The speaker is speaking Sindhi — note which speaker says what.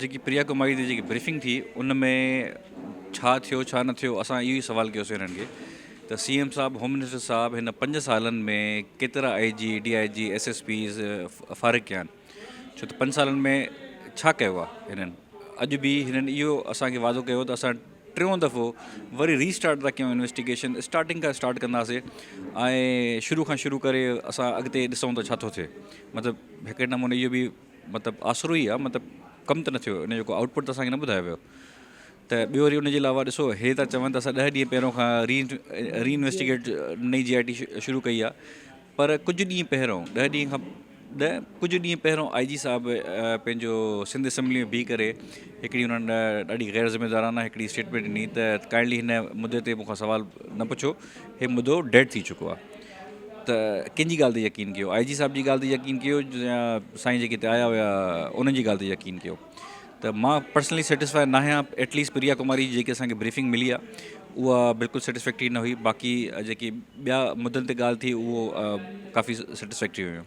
Speaker 1: جيڪي پريا ڪماري تي جيڪي بريفنگ ٿي ان ۾ ڇا ٿيو ڇا نه ٿيو اسان اهو ئي سوال ڪيوسين هنن کي ته سي ايم صاحب هوم منسٽر صاحب هن پنج سالن ۾ ڪيترا I G D I G S S Ps فارغ ڪيا آهن ڇو ته پنج سالن ۾ ڇا ڪيو آهي هنن اڄ به هنن اهو اسانکي وعدو ڪيو ته اسان ٽيون دفعو وري ري اسٽارٽ ٿا ڪيون انويسٽيگيشن اسٽارٽنگ کان اسٽارٽ ڪنداسي ۽ شروع کان شروع ڪري اسان اڳتي ڏسون ته ڇا ٿو ٿئي مطلب هڪڙي نموني اهو به مطلب آسرو ئي آ مطلب ڪم ته نه ٿيو ان جو ڪو آئوٽ پٽ ته اسان کي نه ٻڌايو ويو ته ٻيو وري ان جي علاوه ڏسو هي ٿا چون ته اسان ڏهه ڏينهن پهريون کان ري ري انويسٽيگيٽ نئين جي آء ٽي شروع ڪئي آ پر ڪجهه ڏينهن پهريون ڏهه ڏينهن کان ڏهه ڪجهه ڏينهن پهريون آء جي صاحب پنهنجو سنڌ اسيمبلي ۾ بيهي ڪري هڪڙي انهن ڏاڍي غير ذميدارانه هڪڙي اسٽيٽمينٽ ڏني ته ڪائنڊلي هن مدي تي مون کان سوال نه پڇو هي مدو ڊيڊ ٿي چڪو آ ته ڪنهن جي ڳالهه تي يقين ڪيو آء جي صاحب جي ڳالهه تي يقين ڪيو يا سائين جيڪي هتي آيا هيا انهن جي ڳالهه تي يقين ڪيو ته مان پرسنلي سيٽسفائي نه آهيان ايٽليسٽ پريا ڪماري جي جيڪي اسانکي بريفنگ ملي آهي اها بلڪل سيٽسفيڪٽري نه هئي باقي جيڪي ٻيا مدن تي ڳالهه ٿي اهو ڪافي سيٽسفيڪٽري هيون.